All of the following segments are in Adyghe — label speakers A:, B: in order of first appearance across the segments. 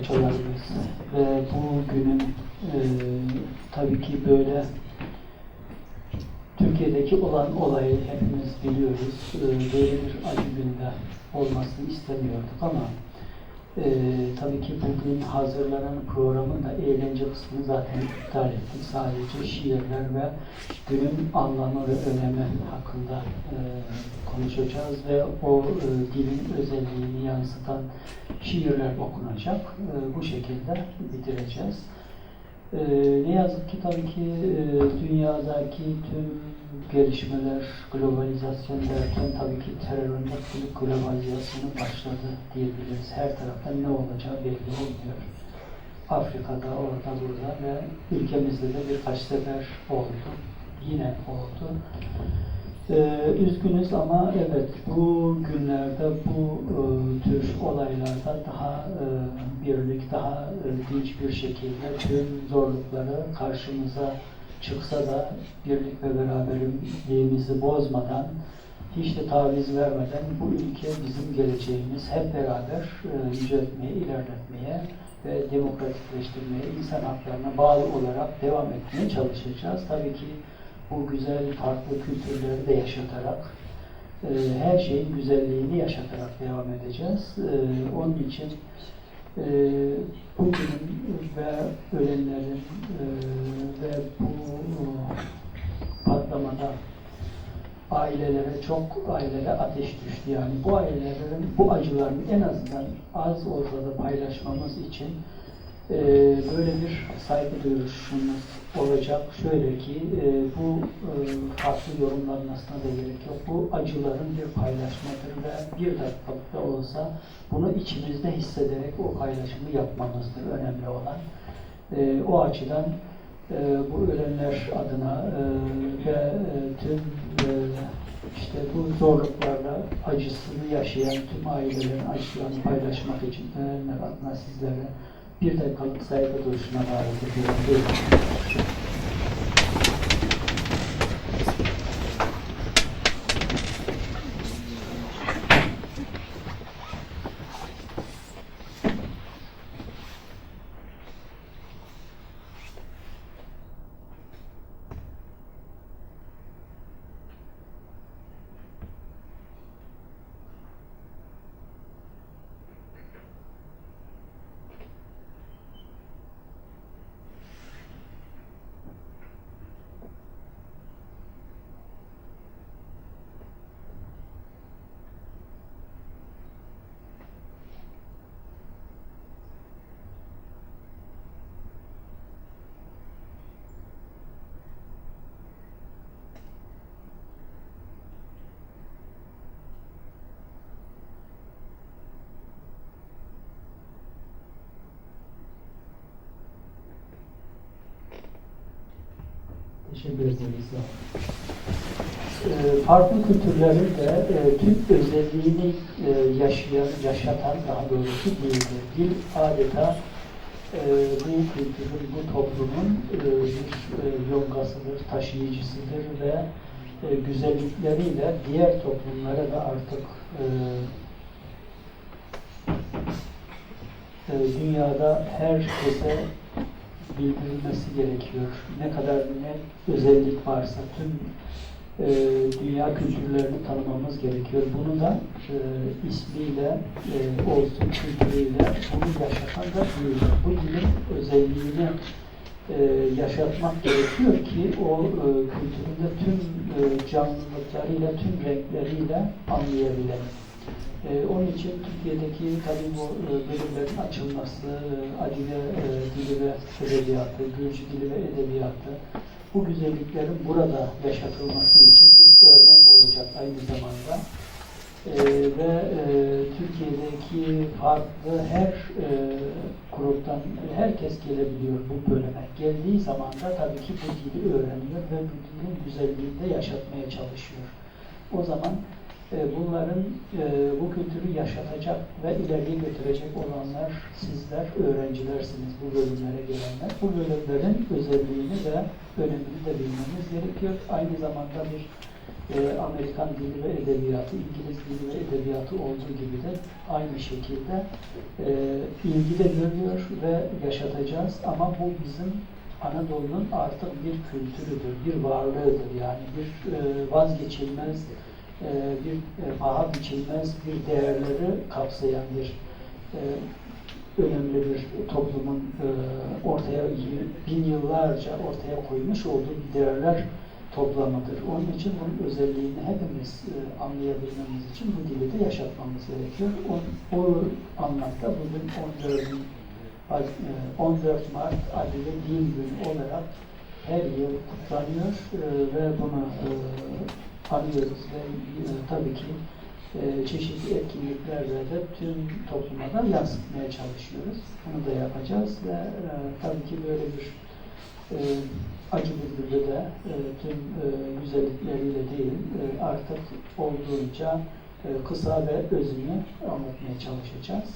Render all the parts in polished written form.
A: hocalarımız ve bu günün tabii ki böyle Türkiye'deki olan olayı hepimiz biliyoruz. Böyle bir acı günde olmasını istemiyorduk ama tabii ki bugün hazırlanan programın da eğlence kısmını zaten iptal ettik. Sadece şiirler ve günün anlamı ve önemi hakkında konuşacağız ve o dilin özelliğini yansıtan şiirler okunacak. Bu şekilde bitireceğiz. Ne yazık ki tabii ki dünyadaki tüm gelişmeler, globalizasyon derken tabii ki terörün de globalizasyonu başladı diyebiliriz. Her tarafta ne olacağı belli olmuyor. Afrika'da, orada, burada ve ülkemizde de birkaç sefer oldu. Yine oldu. Üzgünüz ama evet bu günlerde, bu tür olaylarda daha birlik, daha dinç bir şekilde tüm zorlukları karşımıza çıksa da birlik ve beraberliğimizi bozmadan, hiç de taviz vermeden bu ülke bizim geleceğimiz, hep beraber yüceltmeye, ilerletmeye ve demokratikleştirmeye, insan haklarına bağlı olarak devam etmeye çalışacağız. Tabii ki bu güzel farklı kültürleri de yaşatarak, her şeyin güzelliğini yaşatarak devam edeceğiz. Onun için bugünün ve ölenlerin ve bu patlamada ailelere, çok ailelere ateş düştü. Yani bu ailelerin bu acılarını en azından az olsa da paylaşmamız için böyle bir saygı duyuşumuz olacak. Şöyle ki bu farklı yorumlanmasına da gerek yok. Bu acıların bir paylaşmadır ve bir dakikalık da olsa bunu içimizde hissederek o paylaşımı yapmamızdır önemli olan. O açıdan bu ölenler adına ve tüm işte bu zorluklarla acısını yaşayan tüm ailelerin acılarını paylaşmak için ölenler adına sizlere bir dakikalık saygı duruşuna davet ediyorum. Buyurun. Teşekkür ederiz. Farklı kültürlerin de tüm özelliğini yaşayan, yaşatan daha doğrusu dildir. Dil adeta bu kültürün, bu toplumun bir yongasıdır, taşıyıcısıdır ve güzellikleriyle diğer toplumlara da artık dünyada herkese bildirilmesi gerekiyor. Ne kadar ne özellik varsa tüm dünya kültürlerini tanımamız gerekiyor. Bunu da ismiyle olsun, kültürüyle bunu yaşatan da dildir. Bu dilin özelliğini yaşatmak gerekiyor ki o kültürün de tüm canlılıklarıyla, tüm renkleriyle anlayabilelim. Onun için Türkiye'deki tabii bu bölümlerin açılması, Adige dili ve edebiyatı, Gürcü dili ve edebiyatı, bu güzelliklerin burada yaşatılması için bir örnek olacak aynı zamanda. Ve Türkiye'deki farklı her gruptan herkes gelebiliyor bu bölüme. Geldiği zaman da tabii ki bu dili öğreniyor ve bu dilin güzelliğini de yaşatmaya çalışıyor. O zaman bunların bu kültürü yaşatacak ve ileriye götürecek olanlar sizler, öğrencilersiniz, bu bölümlere gelenler. Bu bölümlerin özelliğini ve önemini de bilmemiz gerekiyor. Aynı zamanda bir Amerikan dili ve edebiyatı, İngiliz dili ve edebiyatı olduğu gibi de aynı şekilde ilgi de görüyor ve yaşatacağız. Ama bu bizim Anadolu'nun artık bir kültürüdür, bir varlığıdır. Yani bir vazgeçilmez, bir paha biçilmez bir değerleri kapsayan bir önemli bir toplumun ortaya bin yıllarca ortaya koymuş olduğu bir değerler toplamıdır. Onun için bunun özelliğini hepimiz anlayabilmemiz için bu dili de yaşatmamız gerekiyor. O anlamda bugün 14 Mart Adile Dil Günü olarak her yıl kutlanıyor ve bunu anıyoruz ve tabii ki çeşitli etkinliklerle de tüm topluma da yansıtmaya çalışıyoruz. Bunu da yapacağız ve tabii ki böyle bir acı bir günde de tüm güzellikleriyle değil artık olduğunca kısa ve özünü anlatmaya çalışacağız.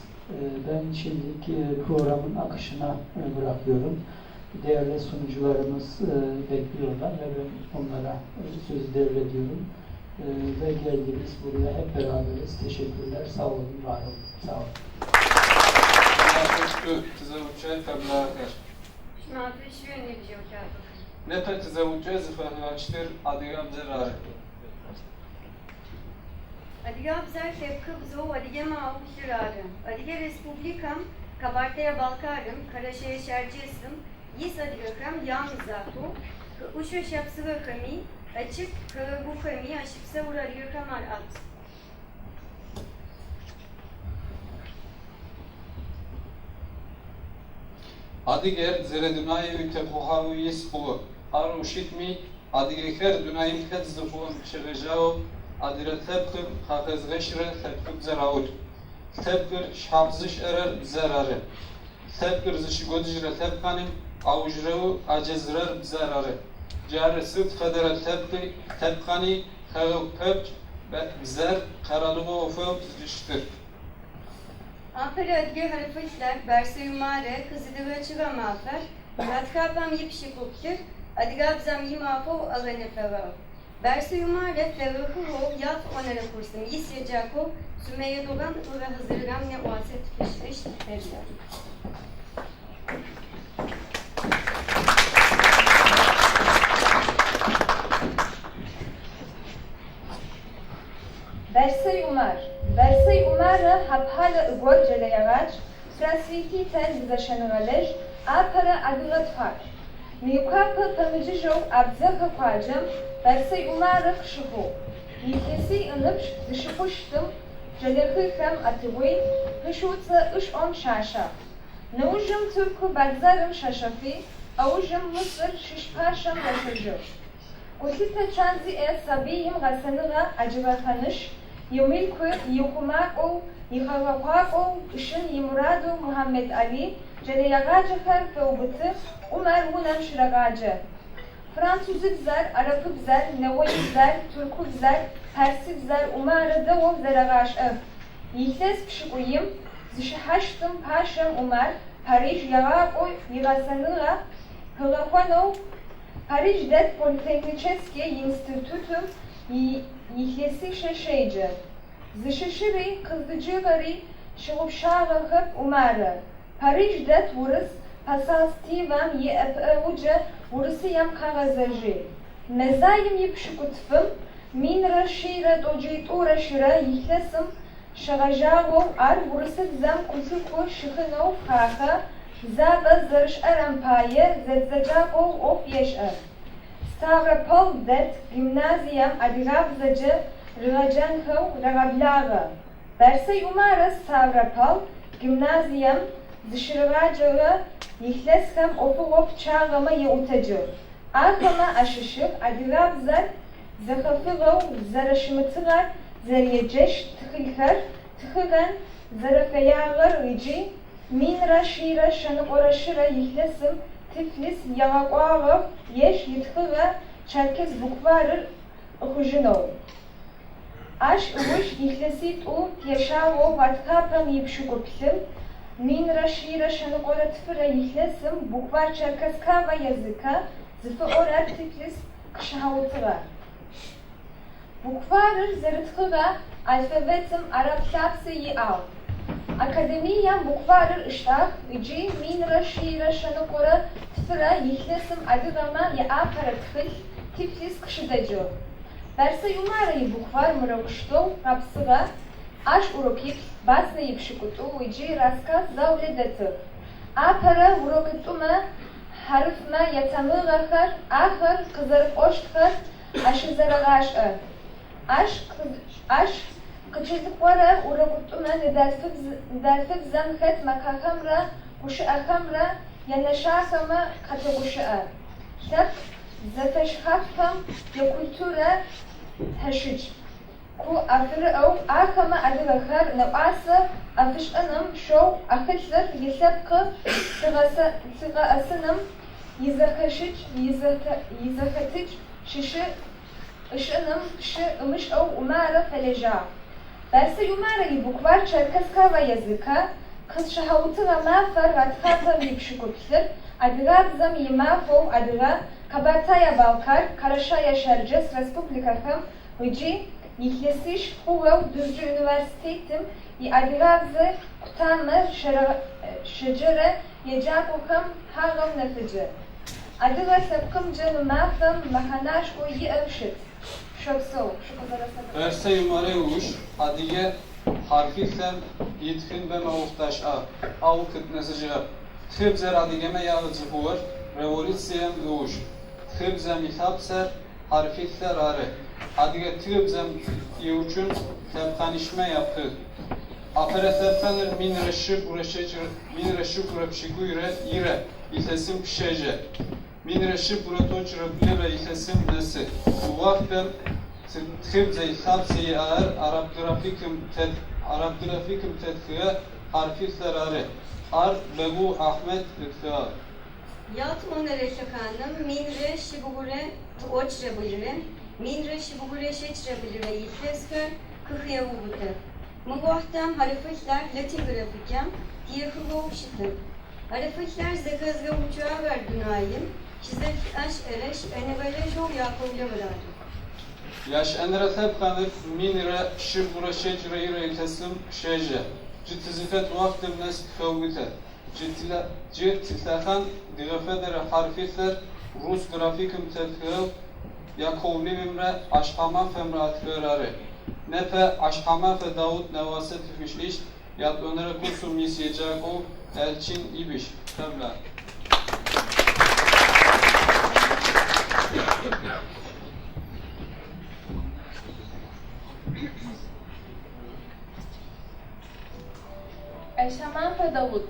A: Ben şimdiki programın akışına bırakıyorum. Değerli sunucularımız bekliyorlar ve ben onlara sözü devrediyorum. Ve geldiniz buraya hep beraberiz. Teşekkürler. Sağ olun, var olun. Sağ olun.
B: Непэ тызэӏукӏэ зыфэхыгъэщтыр адыгэбзэр ары.
C: Адыгабзэр лъэпкъыбзэу адыгэмэ аӏулъыр ары. Адыгэ Республикэм, Кабардие-Балкарым, Къэрэщэе-Щэрджэсым ис адыгэхэм ямызакъоу, хыӏушъо шапсыгъэхэми, ӏэкӏыб хэгъэгухэми ащыпсэурэ адыгэхэм ар абз.
B: Адыгэр зэрэдунаеу итэкъухьагъэу ис хъугъэ. Арэу щытми, адыгэхэр дунаим хэт зыхъугъэм щегъэжьагъэу адырэ лъэпкъым къахэзгъэщырэ лъэпкъыбзэр аӏулъ. Лъэпкъыр шъхьаф зышӏырэр бзэр ары. Лъэпкъыр зыщыкӏодыжьырэ лъэхъаным аужырэу ӏэкӏэзырэр бзэр ары. Джары сыд фэдэрэ лъэпкъи, лъэхъани, хэгъэгу пэпчъ бзэр къэралыгъо ӏофэу зыкӏыщытыр.
C: Апэрэ адыгэ хьарыфылъэр Бэрсэй Умарэ къызыдигъэкӏыгъэ мафэр гъэтхапэм ипшӏыкӏублыр адыгабзэм имафэу ыгъэнэфэгъагъ. Бэрсэй Умарэ фэгъэхьыгъэу ятӏонэрэ курсым ис еджакӏоу Сумэе Доган ыгъэхьазырыгъэм нэӏуасэ тыфишӏыщт Ферзар.
D: Бэрсэй Умар. Бэрсэй Умарэ Хьапхьалэ ыгор кӏэлэегъадж, просветитель зэшэныгъэлэжь, апэрэ адыгэ тхакӏу. Мыекъуапэ пэмычыжьэу Абдзэхэ къуаджэм Бэрсэй Умарэ къыщыхъугъ. Илъэсий ыныбжь зыщыхъущтым Джэлэхыхэм атыгъуи, хы Шӏуцӏэ ӏушъом щащагъ. Нэужым тырку бэдзэрым щащэфи, ыужым Мысыр щыщ пащэм ращэжьыгъ. Гулъытэ чан зиӏэ сабыим гъэсэныгъэ ӏэкӏигъэхьанышъ, имылъку иухъумакӏоу, ихэгъэхъуакӏоу ышӏын имурадэу Мухьаммед Али кӏэлэегъаджэхэр феубыты, Умар унэм щырегъаджэ. Французыбзэр, арапыбзэр, нэгъоибзэр, тыркубзэр, персыбзэр Умарэ дэгъоу зэрегъашӏэх. Илъэс пшӏыкӏуим зыщихьащтым пащэм Умар Париж егъакӏо игъэсэныгъэ хигъэхъонэу Париж дэт Политехническэ институтым илъэсищэ щеджэ. Зыщыщыри къыздикӏыгъэри щыгъупшагъэхэп Умарэ. Париж дэт урыс посольствэм иӏэпыӏэгъукӏэ Урысыем къагъэзэжьы. Мэзаем ипшӏыкӏутфым 1193 илъэсым щегъэжьагъэу ар урысыдзэм къулыкъу щихьынэу хахы, бзабэ зэришӏэрэм пае зэдзэкӏакӏоу ӏоф ешӏэ. Ставрополь дэт гимназием адыгабзэкӏэ ригъэджэнхэу рагъэблагъэ. Бэрсэй Умарэ Ставрополь гимназием зыщыригъэджэгъэ илъэсхэм ӏофыгъо пчъагъэмэ яутэкӏыгъ. Ахэмэ ащыщых адыгабзэр зэхэфыгъэу зэрэщымытыгъэр, зэреджэщт тхылъхэр тхыгъэн зэрэфэягъэр ыкӏи 1124 илъэсым Тифлис егъэкӏуагъэх ежь ытхыгъэ Черкес букварыр ӏихыжьынэу. Ащ ыуж илъэситӏу тешӏагъэу гъэтхапэм ипшӏыкӏуплӏым 1124 илъэсым Букварь черкесского языка зыфиӏорэр Тифлис къыщыхаутыгъэ. Букварыр зэрытхыгъэ алфавитым араб лъапсэ иӏагъ. Академием букварыр ыштагъ ыкӏи 1192 илъэсым адыгэмэ яапэрэ тхылъ Тифлис къыщыдэкӏыгъ. Бэрсэй Умарэ ибукварь мырэущтэу гъэпсыгъэ: ащ урокиплӏ, баснэ ипшӏыкӏутӏу ыкӏи рассказ заулэ дэтых. Апэрэ урокитӏумэ хьарыфмэ ятамыгъэхэр, ахэр къызэрыпӏощтхэр ащызэрагъашӏэ. Ащ къыкӏэлъыкӏорэ урокитӏумэ ныдэлъфыбзэм хэт макъэхэмрэ гущыӏэхэмрэ янэшанэхэмэ къатегущыӏэ. Лъэпкъ зэфэшъхьафхэм якультурэ хэшӏыкӏ куу афыриӏэу ахэмэ адыгэхэр нэӏуасэ афишӏыным, шӏоу ахэлъыр илъэпкъы лъигъэӏэсыным, изэхэшӏыкӏ, изэхэтыкӏ щыщы ышӏыным пшъы ымышӏэу Умарэ фэлэжьагъ. Бэрсэй Умарэ ибукварь черкесского языка къызщыхаутыгъэ мафэр гъэтхапэм ипшӏыкӏуплӏыр, адыгабзэм и Мафэу Адыгэ, Къэбэртэе-Балкар, Къэрэщэе-Щэрджэс республикэхэм ыкӏи илъэсищ хъугъэу Дюздже университетым иадыгабзэ къутамэ щеджэрэ еджакӏохэм хагъэунэфыкӏы. Адыгэ лъэпкъымкӏэ мы мафэм мэхьанэшхо иӏэу щыт. Шъопсэу, шъукъызэрэсэдэӏугъэр.
B: Бэрсэй Умарэ ыуж адыгэ хьарыфылъэм итхын бэмэ ӏоф дашӏагъ, ау къытнэсыжьыгъэп. Тхыбзэр адыгэмэ яӏэ зыхъугъэр революцием ыуж. Тхыбзэм илъапсэр хьарыфылъэр ары. Адыгэ тхыбзэм иуцун лъэпкъэнищмэ япхыгъ. Апэрэ лъэпкъэныр 1190 илъэсым къыщежьэ. 1192 илъэсым нэсы. Мы уахътэм тхыбзэ лъапсэ иӏагъэр араб графикым тетхыгъэ хьарыфылъэр ары. Ар Бэгу Ахьмэд ытхыгъагъ.
C: Ятӏонэрэ лъэхъаным 1190 блырэ 1172 илъэсхэр къыхеубытэх. Мы уахътэм хьарыфылъэр латин графикэм техыгъэу щытыгъ. Хьарыфылъэр зэхэзгъэуцуагъэр дунаим щызэлъашӏэрэ шӏэныгъэлэжьэу Яковлевыр ары.
B: Ящэнэрэ лъэпкъэныр 1192 илъэсым къыщежьэ. Джы тызыхэт уахътэм нэс къыхеубытэ. Джы тилъэхъан дгъэфедэрэ хьарыфылъэр рус графикым тетхыгъэу Яковлевымрэ ӏэшъхьэмафэмрэ атхыгъэр ары. Непэ ӏэшъхьэмафэ Даут нэӏуасэ тыфишӏыщт ятӏонэрэ курсым ис еджакӏоу Элчин Ибыщ. Къэблагъ.
E: Ӏэшъхьэмафэ Даут,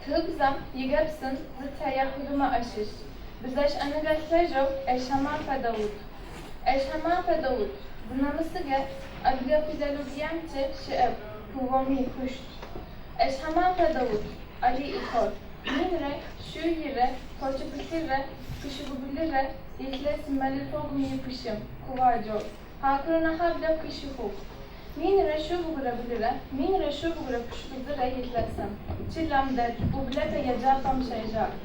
E: тхыбзэм игъэпсын зыцӏэ яхъулӏэмэ ащыщ. Бзэшӏэныгъэлэжьэу Ӏэшъхьэмафэ Даут. Ӏэшъхьэмафэ Даут, зынэмысыгъэ адыгэ филологиемкӏэ щыӏэп пӏоми хъущт. Ӏэшъхьэмафэ Даут, Алый ыкъор, 1194 илъэсым мэлылъфэгъум ипшӏым, къуаджэу Хьакурынэхьаблэ къыщыхъугъ. 1192 1190 илъэсым чылэм дэт ублэпӏэ еджапӏэм щеджагъ.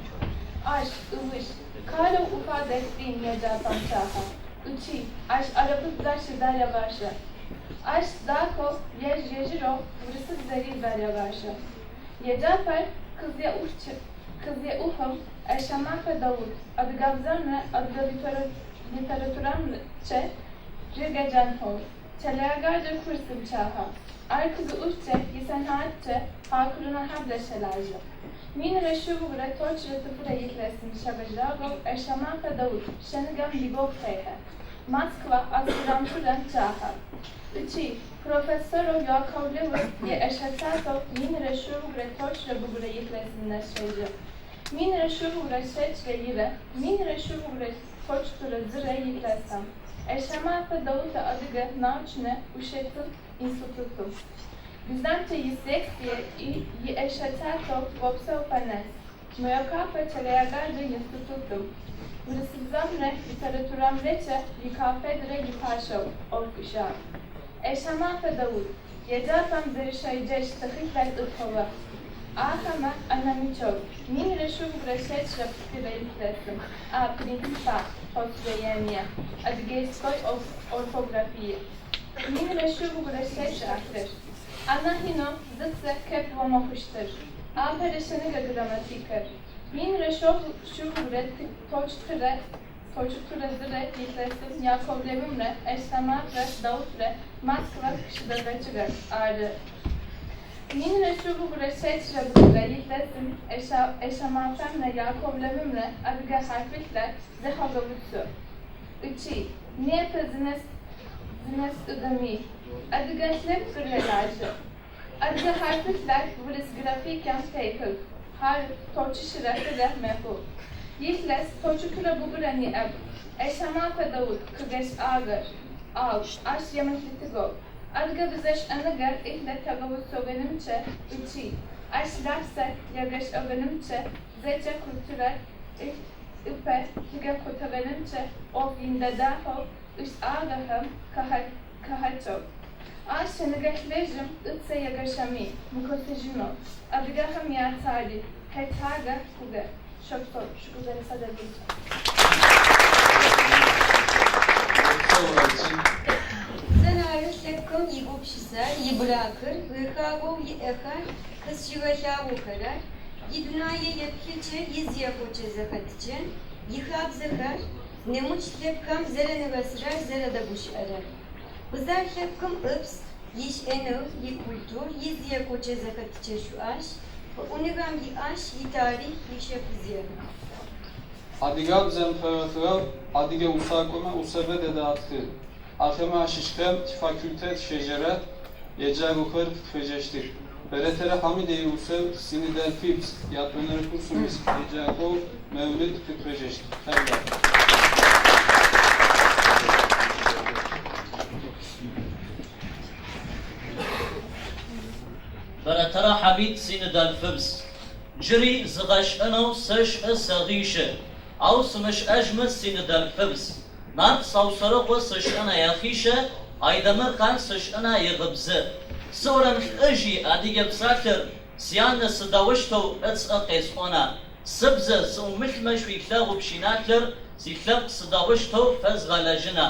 E: Ащ ыуж къалэу Уфа дэт дин еджапӏэм чӏэхьэ ыкӏи ащ арабыбзэр щызэрегъашӏэ. Ащ дакӏоу ежь-ежьырэу урысыбзэри зэрегъашӏэ. Еджапӏэр къызеухым Ӏэшъхьэмафэ Даут адыгабзэмрэ адыгэ литературэмрэкӏэ ригъэджэнхэу кӏэлэегъэджэ курсым чӏэхьэ. Ар къызыухкӏэ исэнэхьаткӏэ Хьакурынэхьаблэ щэлажьэ. 1195 илъэсым щегъэжьагъэу Ӏэшъхьэмафэ Даут шӏэныгъэм игъогу техьэ. Москва аспирантурэм чӏэхьэ. Ыкӏи профессорэу Яковлевыр иӏэшъхьэтетэу 1199 илъэсым нэс щеджэ. 1191 1191 илъэсым Ӏэшъхьэмафэ Даутэ Адыгэ научнэ ушэтын институтым бзэмкӏэ исекцие иӏэшъхьэтетэу опсэуфэ нэс. Мыекъуапэ кӏэлэегъэджэ институтым урысыбзэмрэ литературэмрэкӏэ икафедрэ ипащэу ӏоф ышӏагъ. Ӏэшъхьэмафэ Даут еджапӏэм зэрэщеджэщт тхылъхэр ытхыгъэх. Ахэмэ анэмыкӏэу 1172-рэ илъэсым а принципа построения адыгейской орфографии 1173. Анахь инэу зыцӏэ къепӏомэ хъущтыр апэрэ шӏэныгъэ грамматикэр 1191 илъэсым Яковлевымрэ Ӏэшъхьэмафэ Даутрэ Москва къыщыдагъэкӏыгъэр ары. 1179 илъэсым ӏэшъхьэмафэмрэ Яковлевымрэ адыгэ хьарыфылъэр зэхагъэуцо. Ыкӏи непэ зынэсыгъэми адыгэ лъэпкъыр рэлажьэ. Адыгэ хьарыфылъэр урыс графикэм техыгъ, хьарыф тӏокӏищырэ хырэ мэхъу. Илъэс 99-рэ ныӏэп ӏэшъхьэмафэ Даут къыгъэшӏагъэр, ау ащ емылъытыгъэу адыгэ бзэшӏэныгъэр ылъэ тегъэуцогъэнымкӏэ ыкӏи ащ лъапсэ егъэшӏыгъэнымкӏэ зэкӏэ культурэр ыпэ лъыгъэкӏотэгъэнымкӏэ ӏоф ин дэдахэу ышӏагъэхэм къахэкӏэу. Ащ шӏэныгъэлэжьым ыцӏэ егъашӏэми мыкӏосэжьынэу адыгэхэм ятарихъ хэтхагъэ хъугъэ. Шъопсэу, шъукъызэрэсэдэӏугъэмкӏэ.
B: Опсэу, Айчин.
C: Бзэр ары лъэпкъым игупшысэр, ибыракъыр, гъэхъагъэу иӏэхэр къызщигъэлъагъохэрэр, идунэе еплъыкӏэ, изекӏокӏэ-зэхэтыкӏэ, ихабзэхэр нэмыкӏ лъэпкъхэм зэранигъэсырэр, зэрадэгущыӏэрэр. Бзэр лъэпкъым ыпс, ишӏэныгъ, икультур, изекӏокӏэ-зэхэтыкӏэ шъуаш, пӏуныгъэм иӏаш, итарихъ, ишъэфзехь.
B: Адыгабзэм фэгъэхьыгъэу адыгэ усакӏомэ усэ бэдэдэ атхы. Ахэмэ ащыщхэм тифакультет щеджэрэ еджакӏохэр къытфеджэщтых. Бэрэтэрэ Хьамидэ иусэу Синыдэлъфыбз ятӏонэрэ курсым ис еджакӏоу Мэулид къытфеджэщт. Хьэблэ.
F: Бэрэтэрэ Хьамид синыдэлъфыбз. Джыри згъэшӏэнэу сэшӏэ сэгъищы, ау сымышӏэжьмэ синыдэлъфыбз. Нарт Саусэрыкъо сышӏэна яхъишъэ, Айдэмыр Хъан сышӏэна игъыбзэ. Сыорэмылӏыжьи адыгэ псалъэр, сянэ сыдэущтэу ыцӏэ къесӏона? Сыбзэ сӏумылъмэ шъуилъэгъу пщыналъэр, силъэпкъ сыдэущтэу фэзгъэлэжьына?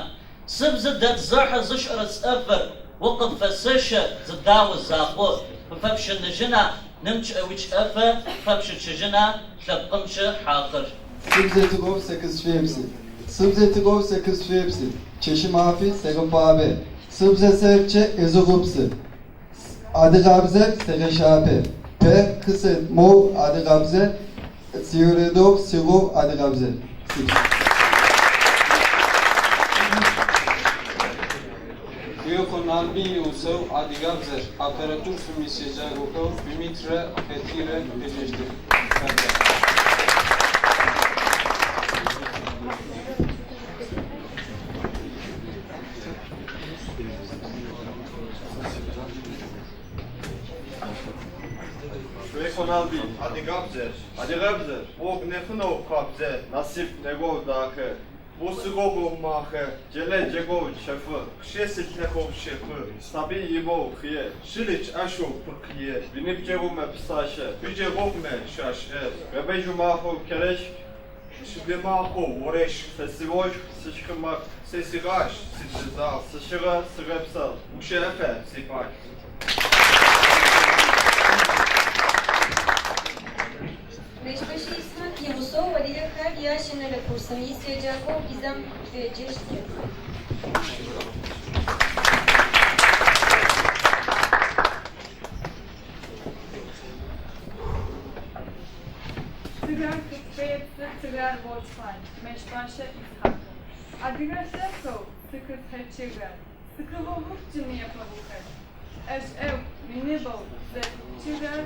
F: Сыбзэ дэдзыхьэ зышӏэрэ цӏыфыр, укъыпфэсэщэ зы дао закъо, къыфэпщыныжьына, нымкӏэ уичӏыфэ фэпщэчыжьына лъэпкъымкӏэ хьакъыр.
G: Сыбзэ цӏыкӏоу сэ къысфепсы. Сыбзэ цӏыкӏоу сэ къысфепсы. Чэщи мафи сегъэфабэ. Сыбзэ сэркӏэ изыгъупсы. Адыгабзэр сегъэшапэ. Пэ къысэт моу адыгабзэр, сиорэдэу сигъоу адыгабзэр. Сыбз.
B: Къуекъо Налбый иусэу Адыгабзэр апэрэ курсым ис еджакӏохэу Ümитрэ Фетхирэ къеджэщтых. Хьэблэ.
H: Къуекъо Налбый, Адыгабзэр. Адыгабзэр, ог нэфынэу къабзэ, насып нэгоу дахэ. Усыгоу махэ, джэлэ джэгоу чэфы, къыщесылъэхэу щэфы, сабый ибэу хые, щылыч ӏашэу пыкъые, уиныбджэгъумэ псащэ, уиджэгъогъумэ шашӏэ, бэбэжъ мафэу кэрэщх, шыблэ макъэу орэщх, сэ сиощх, сищхы макъ, сэ сигъащ, сибзэ, сищыгъэ, сигъэпсал, ущэӏэфэ сипӏалъ.
C: Мэщбэшӏэ Исхьакъ иусэу Адыгэхэр ящэнэрэ курсым ис еджакӏоу Гизам къытфеджэщтых.
E: Тыгъэр къытфепсы, тыгъэр отхъан, Мэщбэшӏэ Исхьакъ. Адыгэ лъэпкъэу сыкъызхэкӏыгъэр, сыкъыгъогух джы непэ ухэт. Лӏэшӏэгъу миныбэу зэпытчыгъэр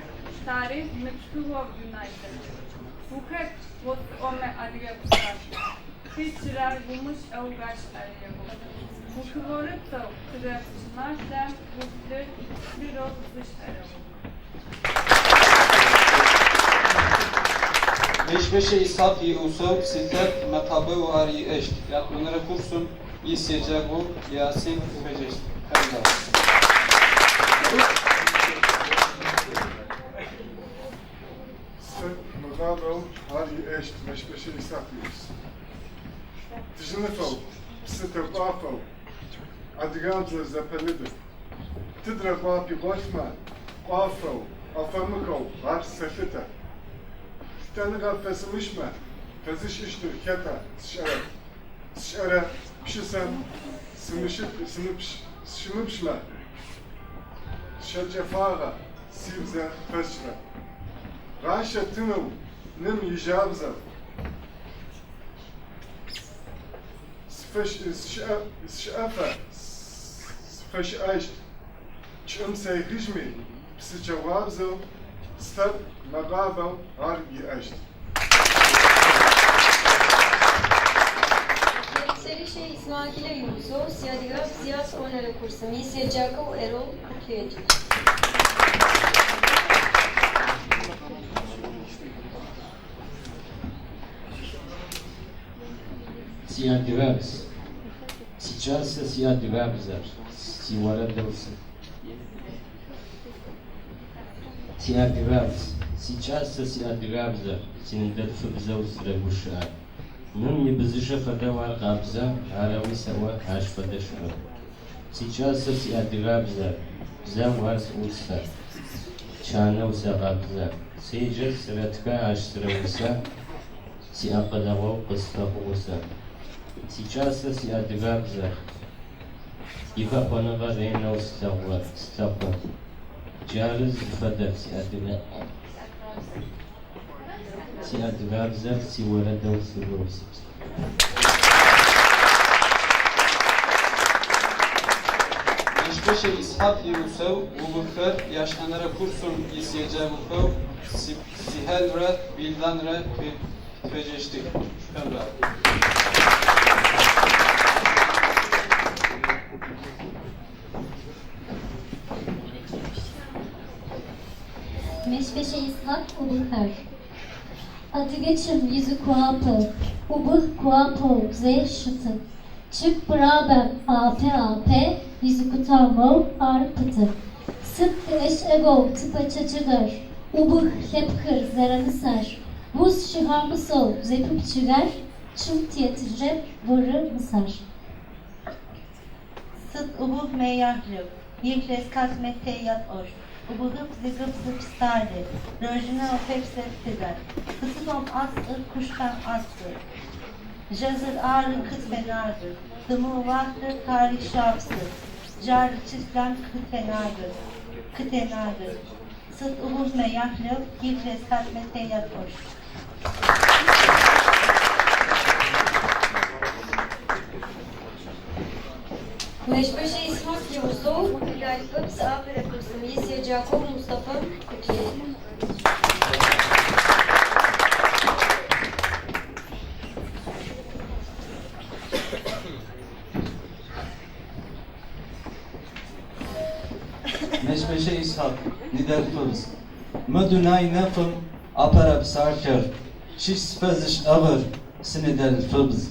E: тарихъ мытхыгъэу дунай дэт. Ухэт осӏомэ адыгэ пшъашъ, къикӏырэр умышӏэу гъашӏэреӏо. Укъыгъорыпсэу тыгъэ пчыналъэм уплъыр-плъырэу зышӏэрэӏо.
B: Мэщбэшӏэ Исхьакъ иусэу Силъэпкъ мэкъабэу ар иӏэщт. Ятӏонэрэ курсым ис еджакӏоу Ясин къытфеджэщт. Хьэблэ.
I: Мэкъамэу ар иӏэщт Мэщбэшӏэ Исхьакъ иус. Тыжьыныфэу, псы тэкӏуафэу, адыгабзэр зэпэлыды. Тыдрэ къуапи голъмэ, къуафэу, афэмыхэу ар сэлъытэ. Лъытэныгъэ фэсымышӏмэ, фэзышӏыщтыр хэта сшӏэрэп. Сшӏэрэ пшысэм сыщымыпшъмэ, шъхьэкӏэфагъэ сибзэ фэсшӏырэп. Гъащэ тынэу ным ижабзэ сщыӏэфэ сфэщыӏэщт. Чӏым сехыжьми, псы чъэгъуабзэу слъэпкъ мэкъамэу ар иӏэщт.
C: Yekselişe İsmail Yusuf, Siyadiga Siyas Onere kursum, İsye Erol Kutluyeç.
J: Сиадыгабз. Сикӏасэ сиадыгабзэр, сиорэдэу Сиадыгабз. Сикӏасэ сиадыгабзэр, синыдэлъфыбзэу сырэгущыӏэ. Ным ибзыщэ фэдэу ар къабзэ, арэуи сэӏо ащ фэдэ щыӏэп. Сикӏасэ сиадыгабзэр, бзэу ар сӏулъэ. Чанэу сэгъабзэ. Седжэ, сырэтхэ, ащ сырэусэ, сиакъылэгъоу къысфэхъу гъусэ. Сикӏасэ сиадыгабзэр, ихэхъоныгъэ ренэу слъэгъу, слъэхъу. Джары зыфэдэр сиадыгабзэр сиорэдэу сыгоу сыбз.
B: Мэщбэшӏэ Исхьакъ иусэу Убыххэр ящэнэрэ курсым ис еджакӏохэу Сихьэлрэ Билданрэ къытфеджэщтых. Шъуфэблагъ.
K: Meşbeşe İshak Ubıhar. Adıgeçim yüzü kuapı, ubıh kuapo z şıtı. Çık brabem ap ap, yüzü kutamo ar pıtı. Sıt eş ego tıpa çaçıgır, ubıh lepkır zeramısar. Buz şiharmısol zepıp çıgar, çım tiyatirre varı mısar.
L: Sıt ubuh meyahlı, yihres katmete yat or. Ubuhıp zıgıp zıpstare, rojina opepse tigar. Kısıtom as ır kuşkan astı. Jazır ağrı kıtfenardı. Dımu vahtı tarih şapsı. Car çizlem kıtenardı. Kıtenardı. Sıt ubuh meyahlı, yihres katmete yat or.
C: Meşbeşe İshak Yavuzov, Hilal Fıps, Apere kursum, İsye Jacob Mustafa Kutluyeç.
G: Meşbeşe İshak, Nidel Fıbz. Mı dunay nefım, apara psarker. Şiş sfeziş ağır, sinidel fıbz.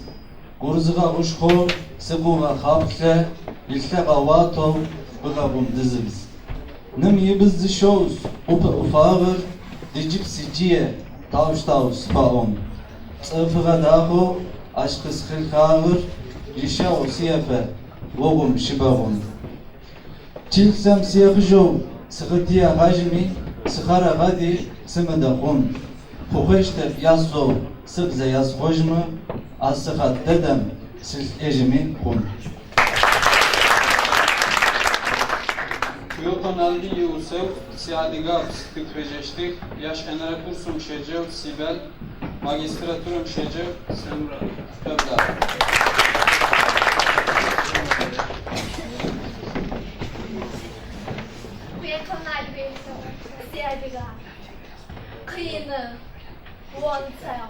G: Gurzıga uşxo, sıguga xaptle, ilteğa vato, bıgabum dizibz. Nim yibız zişoz, upe ufağır, dicip siciye, tavuş tavuş spaon. Tsıfıga daho, aşkı sıkılkağır, yişe osiyefe, vogum şibağum. Çilsem siyahıjo, sıkıntıya hajmi, sıkara gadi, sımıda hun. Kuheşte yazzo, sıbze yaz hojmu, asıkat dedem, sil ejimi hun.
B: Kuyoko Nalbi иусэу Сиадыгабз къытфеджэщтых, ящэнэрэ курсым щеджэу Сибэл, магистратурэм щеджэу Сэмра. Шъуфэблагъ.
E: Сиадыга. Къины, онцэу.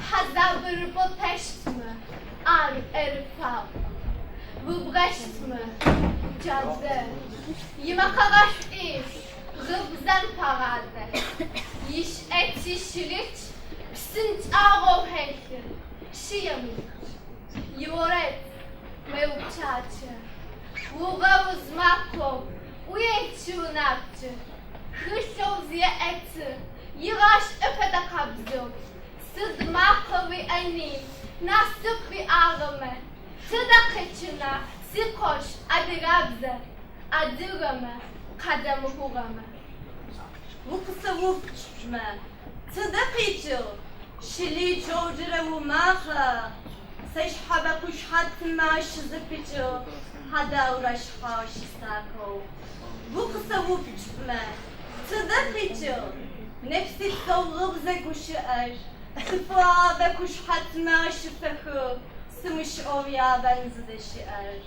E: Хьазабыр потэщтмэ, ар ӏэрыфау. Быбгъэщтмэ, джадэ. Имэкъэгъэшӏуи, гъыбзэм пагъадэ. Ишӏэти щылыч, псынкӏагъоу хэлъы, шыемых. Иорэд мэупчъачэ. Угъэузмакъоу, уечы унапчы. Хылъэу зеӏэты, игъашӏэ фэдэ къабзэу. къабзэу, сыд макъэ уиӏэни, насып уиӏагъэмэ, тыдэ къикӏына сикъош адыгабзэр, адыгэмэ къадэмыхъугъэмэ?
C: Укъысэупчӏмэ, тыдэ къикӏыгъ? Щыличэу джырэ умакъэ сэ шъхьэбэ къушъхьэтмэ ащызэпыкӏыгъ, хьадэгъурэ шъхьэу щысакъэу. Укъысэупчӏмэ, тыдэ къикӏыгъ? Нэпсыцэу гъыбзэ гущыӏэр цӏыфыгъабэ къушъхьэтмэ ащыфэхыгъ, сымышӏэу ябэн зыдэщыӏэр.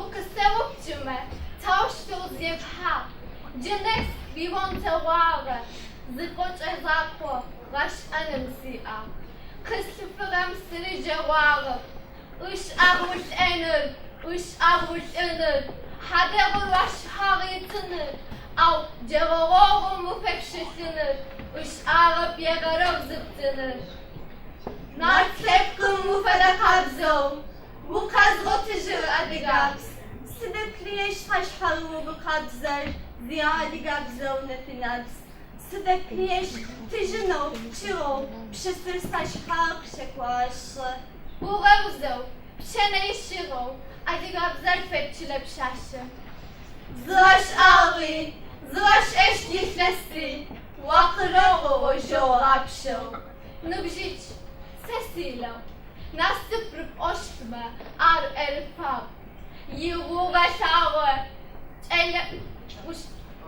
E: Укъысэупчӏымэ, таущтэу зепхьагъ? Джы нэс уионтэгъуагъэ зы кӏочӏэ закъо гъэшӏэным сиӏагъ. Къэслъфыгъэм сыриджэгъуагъэп. Ышӏагъ улӏэныр, ышӏагъ улӏыныр, хьадэгъур уашъхьагъ итыныр, ау джэгъогъум уфэпщылӏыныр, ышӏагъэп егъэрэу зыптыныр.
C: Нарт лъэпкъым уфэдэ къабзэу укъэзгъотыжьыгъ адыгабз. Сыдэплъые шъхьэшъхьэ угу къабзэр зиадыгабзэу нэфынэбз. Сыдэплъыешъ тыжьынэу, пчыгъэу пщысыр сашъхьагъ къыщэкӏуашъы.
E: Гугъэузэу, пчэнэ ищыгъэу адыгабзэр фэт чылэ пшъашъэм.
C: Зыгъэшӏагъи, зыгъэшӏэщт илъэси, уакъырэгъоу ожьогъапшэу.
E: Ныбжьыкӏ, сэ силэу, насып рыпӏощтмэ, ар ӏэрыфагъ. Игъугъэ лъагъо кӏэлэ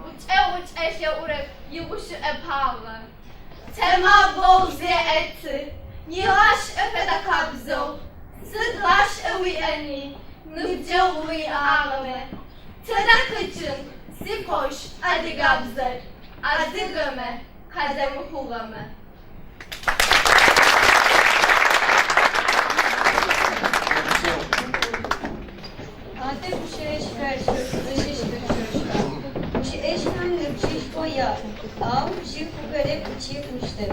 E: гукӏэгъу кӏэлъэӏурэп игущыӏэ пагъэ.
C: Тэмабэу зеӏэты, игъашӏэ фэдэ къабзэу, сыд гъашӏэ уиӏэни, ныбджэгъу уиӏагъэмэ, тыдэ къикӏын сикъош адыгабзэр, адыгэмэ къадэмыхъугъэмэ. Адэ гущыӏэшхэр зыщыщ Гущыӏэшхэм ныбжьышхо яӏ, ау жъы хъухэрэп ыкӏи хъущтэп.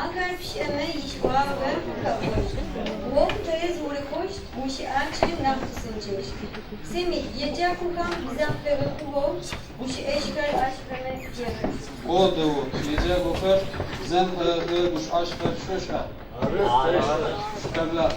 C: Ахэр пшӏэмэ ишӏуагъэ къэкӏощт. Гъогу тэрэз урыкӏощт, гущыӏакӏи нахь псынкӏэщт. Семи, еджакӏохэм бзэм фэгъэхьыгъэу гущыӏэшхэр ашӏэмэ егъэшӏ.
B: Одэу, еджакӏохэр бзэм фэгъэхьыгъэ гущыӏэшхэр шъошӏа? Шъукъэбла.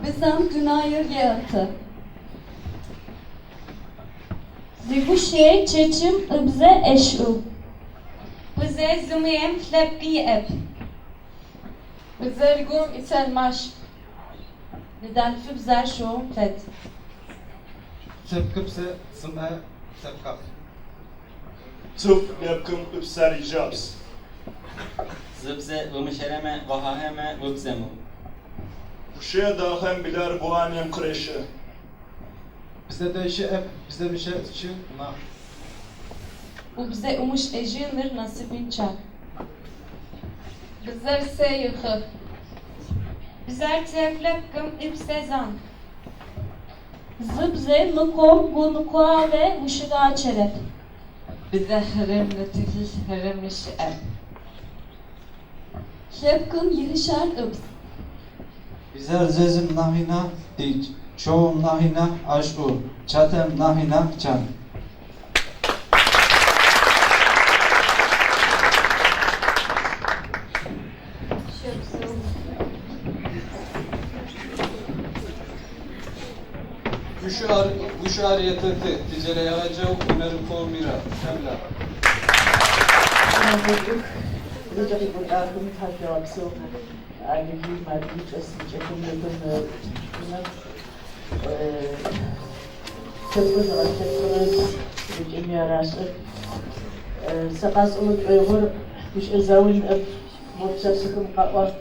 M: Бзэм дунаир еӏэты. Зигущыӏэ кӏэкӏым ыбзэ ӏэшӏу.
D: Бзэ зимыӏэм лъэпкъ иӏэп.
E: Бзэр гум итэлмащ.
L: Ныдэлъфыбзэр шъоум фэд.
B: Лъэпкъыбзэ зимыӏэ лъэпкъэп.
H: Цӏыф лъэпкъым ыпсэр ижабз.
N: Зыбзэ ымышӏэрэмэ къахахьэмэ ыбзэмыӏу.
H: Гущыӏэ дахэм билэр гуанэм къырещы.
B: Бзэ дэй щыӏэп, бзэ мышӏэ чы нахь.
M: Убзэ умышӏэжьыныр насыпынчъэ.
E: Бзэр сэ ихы.
D: Бзэр цӏыф лъэпкъым ыпсэ зан.
M: Зыбзэ ныкъом гуныкъуагъэ ущигъакӏэрэп.
O: Бзэ хьэрэмрэ тхылъ хьэрэмрэ щыӏэп.
M: Лъэпкъым ихьщыр ыбз.
G: Бзэр зэзым нахьи нахь дыдж, шъоум нахьи нахь ӏэшӏу, чатэм нахьи нахь чан.
C: Щэпсэу.
B: Гущыӏэр етэты тикӏэлэегъаджэу Унэрыкъо Мирэ. Къэбла.
P: Зэкӏэ къекӏолӏагъэхэми тхьашъуегъэпсэу Адыгеим, адыгэ чӏэс икӏэхэм непэ мы унэм лъэпкъыр зыгъэлъэпкъырэр зэкӏэми арашӏэ. Сэ къасӏомэ шӏоигъор гущыӏэ заул ныӏэп мо пшъашъэхэм къаӏуагъ.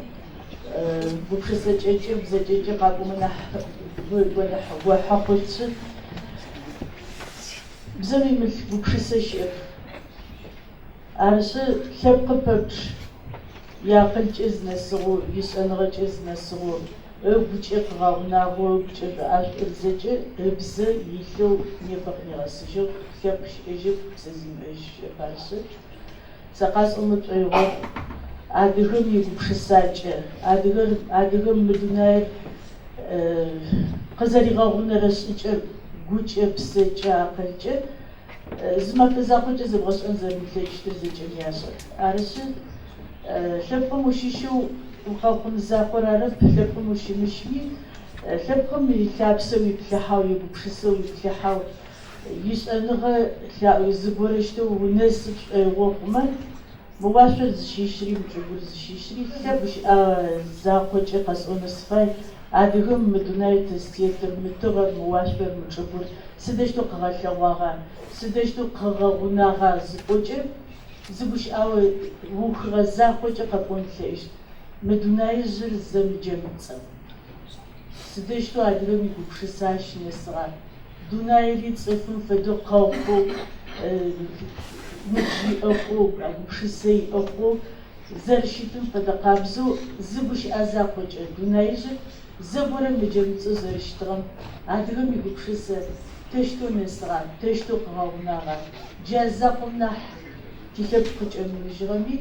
P: Гупшысэ кӏэкӏы, бзэ кӏэкӏы къакӏомэ нахь гонахь гохьэ хъущт. Бзэм имылъ гупшысэ щыӏэп. Арышъы лъэпкъы пэпчъ. Иакъылкӏэ зынэсыгъэу, ишӏэныгъэкӏэ зынэсыгъэу, ыгукӏэ къыгъэгъунагъэу, ыгукӏэ шӏоӏашӏур зэкӏэ ыбзэ илъэу непэ къынигъэсыжьыгъ, лъэпкъ щыӏэжьэп, бзэ зимыӏэжь щыӏэп арышъы. Сэ къасӏомэ шӏоигъор адыгэм игупшысакӏэ, адыгэр, адыгэм мы дунаир къызэригъэгъунэрэ шӏыкӏэр гукӏэ, псэкӏэ, акъылкӏэ зы мэфэ закъокӏэ зэбгъэшӏэн зэрымылъэкӏыщтыр зэкӏэми ашӏэ. Арышъы, лъэпкъым ущыщэу укъэхъун закъор арэп, лъэпкъым ущымыщми, лъэпкъым илъапсэ уиплъыхьэу, игупшысэ уиплъыхьэу, ишӏэныгъэ зыгорэщтэу унэсы пшӏоигъо хъумэ, мы уашъор зыщыщри, мы чӏыгур зыщыщри, лъэпкъ гущыӏэ закъокӏэ къэсӏонэу сыфай, адыгэм мы дунай тызтетыр, мы тыгъэр, мы уашъор, мы чӏыгур сыдэущтэу къыгъэлъэгъуагъа, сыдэущтэу къыгъэгъунагъа зыпӏокӏэ, зы гущыӏэ ухыгъэ закъокӏэ къэпӏон плъэкӏыщт, мы дунаижъыр зэмыджэмыцӏэу. Сыдэущтэу адыгэм игупшысэ ащ нэсыгъа? Дунаири цӏыфым фэдэу къэхъоу, ныбжь иӏэ хъоу, гупшысэ иӏэ хъоу зэрэщытым фэдэ къабзэу зы гущыӏэ закъокӏэ дунаижъыр зэгорэм мыджэмыцӏэу зэрэщытыгъэм адыгэм игупшысэ тэущтэу нэсыгъа, тэущтэу къыгъэгъунагъа? Джа закъом нахь тилъэпкъ къыкӏэмыныжьыгъэми,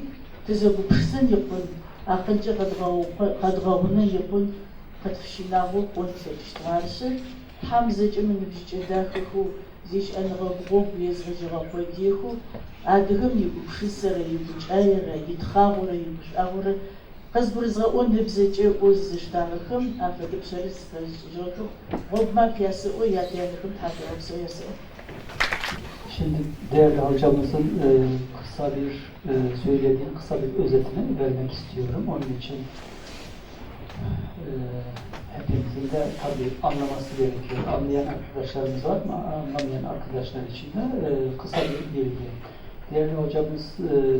P: тызэгупшысэн икъун, акъылкӏэ къэдгъэгъунэн икъун къытфыщинагъэу пӏон плъэкӏыщтыгъэ. Арышъы, Тхьэм зэкӏэ мы ныбжьыкӏэ дахэхэу, зищыӏэныгъэ гъогу езгъэжьэгъэ къодыехэу адыгэм игупшысэрэ, игукӏаерэ, итхъагъорэ, игушӏуагъорэ къызгурызгъэӏон ыбзэкӏэ ӏоу зыштагъэхэм афэдэ пшъэрылъ зыфэзышӏыжьыгъэхэм гъогу маф ясэӏо, ятэ-янэхэм тхьашъуегъэпсэу ясэӏо.
A: Şimdi değerli hocamızın kısa bir söylediği kısa bir özetini vermek istiyorum. Onun için hepimizin de tabii anlaması gerekiyor. Anlayan arkadaşlarımız var mı? Anlamayan arkadaşlar için de kısa bir bilgi. Değerli hocamız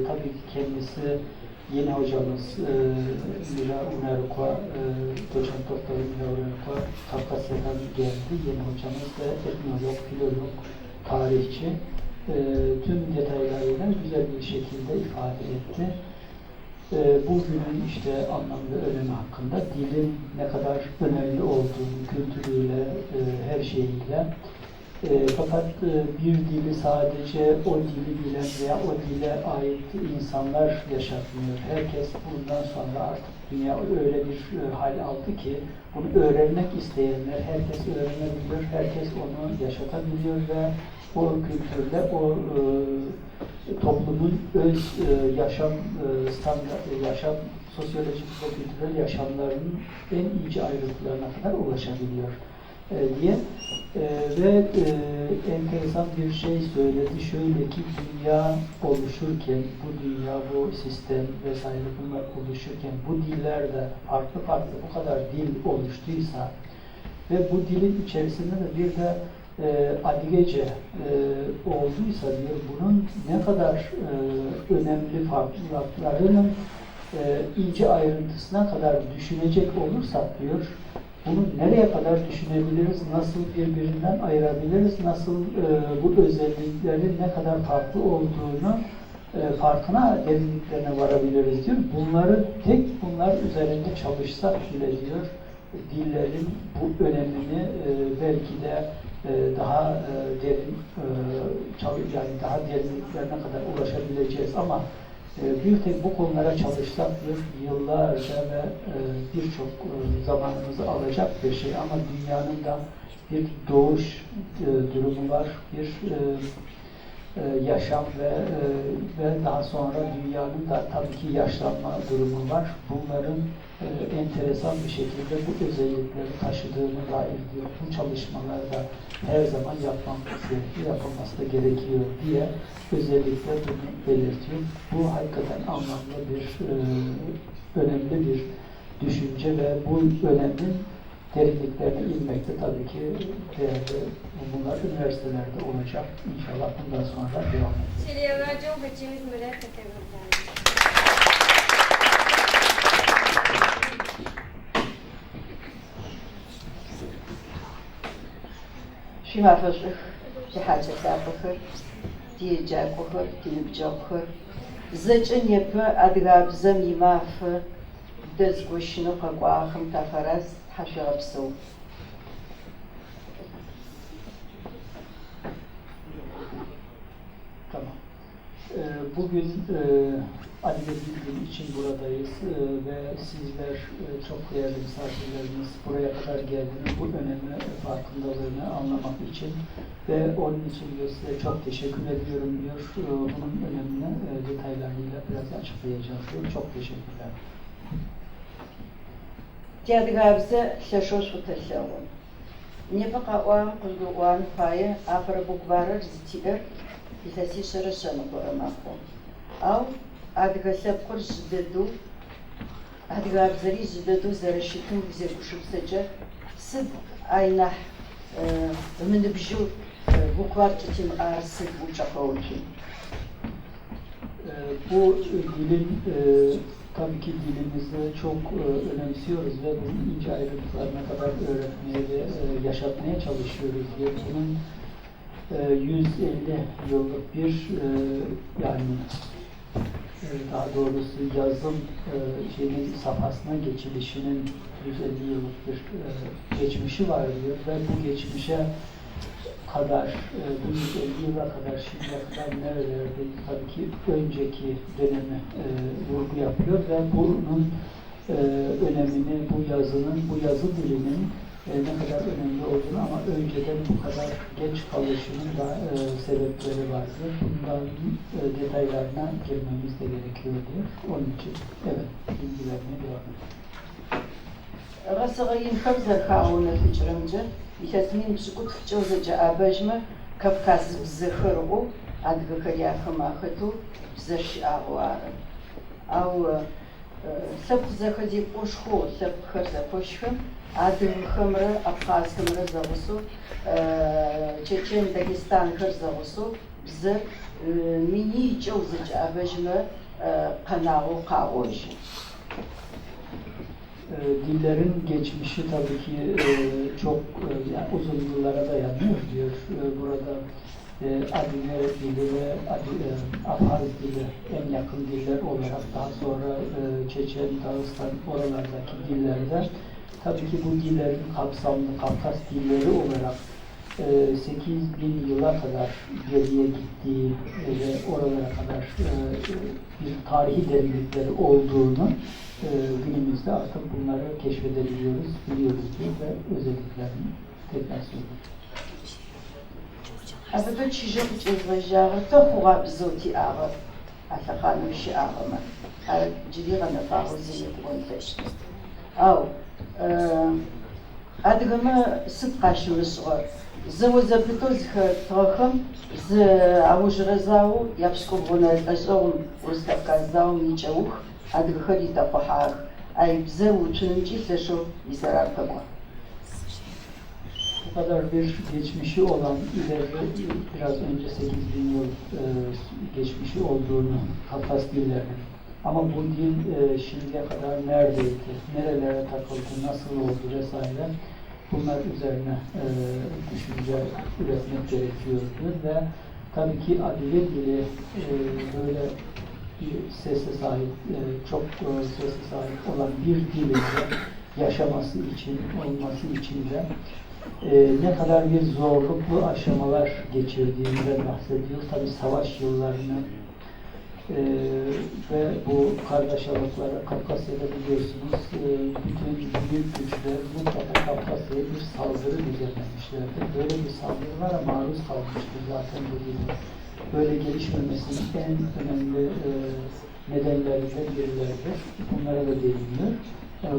A: tabii ki kendisi yeni hocamız Mira Unerukwa, doçent doktor Mira Unerukwa Kafkasya'dan geldi. Yeni hocamız ve etnolog, filolog, tarihçi. Tüm detaylarıyla güzel bir şekilde ifade etti. Bugünün işte anlam ve önemi hakkında dilin ne kadar önemli olduğunu, kültürüyle, her şeyiyle. Fakat bir dili sadece o dili bilen veya o dile ait insanlar yaşatmıyor. Herkes bundan sonra artık dünya öyle bir hal aldı ki bunu öğrenmek isteyenler herkes öğrenebiliyor, herkes onu yaşatabiliyor ve o kültürle o toplumun öz yaşam standart, yaşam sosyolojik ve kültürel yaşamlarının en ince ayrıntılarına kadar ulaşabiliyor diye ve enteresan bir şey söyledi. Şöyle ki dünya oluşurken, bu dünya, bu sistem vesaire bunlar oluşurken bu dillerde farklı farklı bu kadar dil oluştuysa ve bu dilin içerisinde de bir de Adigece olduysa diyor, bunun ne kadar önemli farklılıklarının ince ayrıntısına kadar düşünecek olursak diyor, bunu nereye kadar düşünebiliriz, nasıl birbirinden ayırabiliriz, nasıl bu özelliklerin ne kadar farklı olduğunu farkına, derinliklerine varabiliriz diyor. Bunları tek bunlar üzerinde çalışsak bile diyor, dillerin bu önemini belki de daha derin, yani daha derinliklerine kadar ulaşabileceğiz ama bir tek bu konulara çalışsak diyor, yıllarca ve birçok zamanımızı alacak bir şey ama dünyanın da bir doğuş durumu var, bir yaşam ve daha sonra dünyanın da tabii ki yaşlanma durumu var. Bunların enteresan bir şekilde bu özellikleri taşıdığını dair diyor. Bu çalışmalarda her zaman yapmamız gerekiyor, yapılması da gerekiyor diye özellikle bunu belirtiyor. Bu hakikaten anlamlı bir, önemli bir düşünce ve bu önemin derinliklerine inmekte tabii ki değerli. Bunlar üniversitelerde olacak. İnşallah bundan sonra devam edecek.
Q: Шъуимафэшӏух, тихьакӏэ лъапӏэхэр, тиеджакӏохэр, тиныбджэгъухэр. Зэкӏэ непэ адыгабзэм имафэ дэзгощынэу къэкӏуагъэхэм тафэраз, тхьашъуегъэпсэу.
A: Tamam. Bugün Adige Dil Günü için buradayız ve sizler çok değerli misafirlerimiz buraya kadar geldiniz. Bu önemi, farkındalığını anlamak için ve onun için de size çok teşekkür ediyorum diyor. Bunun önemini detaylarıyla biraz açıklayacağız diyor. Çok teşekkürler.
Q: Тиадыгабзэ лъэшэу шӏу тэлъэгъу. Непэ къаӏуагъэм къыжъугурыӏуагъэн фае апэрэ букварыр зытиӏэр илъэсишъэрэ шъэныкъорэ мэхъу. Ау адыгэ лъэпкъыр жъы дэдэу, адыгабзэри жъы дэдэу зэрэщытым узегупшысэкӏэ сыд ай нахь ымыныбжьэу буквар кӏытимыӏар сыд упчӏэ къэуцу.
A: Bu dilin tabii ki dilimizi çok önemsiyoruz ve bunun ince ayrıntılarına kadar öğretmeye ve yaşatmaya çalışıyoruz diye. Bunun 150 yıllık bir yani daha doğrusu yazım şeyinin safhasına geçilişinin 150 yıllık bir geçmişi var diyor ve bu geçmişe kadar, bu 150 yıla kadar, şimdiye kadar nerelerdeyiz? Tabii ki önceki dönemi vurgu yapıyor ve bunun önemini, bu yazının, bu yazı dilinin ne kadar önemli olduğunu ama önceden bu kadar geç kalışının da sebepleri vardı. Bundan detaylarına girmemiz de gerekiyor diyor. Onun için evet, bilgi vermeye devam edelim.
Q: Гъэсэгъэ инхэм зэрэхагъэунэфыкӏырэмкӏэ илъэс 1070-кӏэ узэкӏэӏэбэжьмэ Кавказ бзэхэр ыӏоу адыгэхэри ахэм ахэтэу бзэр щыӏагъэу ары. Ау лъэпкъ зэхэзекӏошхоу лъэпкъхэр зэкощхэм адыгэхэмрэ абхъазхэмрэ зэгъусэу чечен дагестанхэр зэгъусэу бзэр минийкӏэ узэкӏэӏэбэжьмэ къэнагъэу къаӏожьы.
A: Dillerin geçmişi tabii ki çok yani uzun yıllara dayanıyor diyor. Burada Adige dili ve Abhaz dili en yakın diller olarak daha sonra Çeçen, Dağıstan oralardaki dillerde tabii ki bu dillerin kapsamlı Kafkas dilleri olarak 8000 yıla kadar geriye gittiği ve oralara kadar bir tarihi derinlikleri olduğunu günümüzde artık bunları keşfedebiliyoruz, biliyoruz diyor ve özelliklerini tekrar söylüyor.
Q: Абы чыжьэу къыкӏезгъэжьагъэр тэ хъугъа бзэу тиӏагъэр, а лъэхъаным щыӏагъэмэ. Ар джыри гъэнэфагъэу зыми къыӏон ылъэкӏыщтэп. Ау адыгэмэ сыд къащымышӏыгъэр? Зэо зэпытэу зыхэтыгъэхэм зы аужырэ заоу япшӏыкӏубгъунэ лӏэшӏэгъум Урыс-Кавказ заом икӏэух адыгэхэр итэкъухьагъэх. Ай бзэр уцунымкӏи лъэшэу изэрар къэкӏуагъ.
A: Bu kadar bir geçmişi olan ileri biraz önce 8000 yıl geçmişi olduğunu Kafkas dillerinin. Ama bu dil şimdiye kadar neredeydi, nerelere takıldı, nasıl oldu vesaire bunlar üzerine düşünce üretmek gerekiyordu ve tabii ki Adige dili böyle bir sese sahip, çok sese sahip olan bir dilin de yaşaması için, olması için de ne kadar bir zorluklu aşamalar geçirdiğinden bahsediyor. Tabii savaş yıllarını ve bu kargaşalıkları Kafkasya'da biliyorsunuz bütün büyük güçler mutlaka Kafkasya'ya bir saldırı düzenlemişlerdi. Böyle bir saldırılara maruz kalmıştı zaten bu dilin. Böyle gelişmemesinin en önemli nedenlerinden birileridir. Bunlara da değiniyor.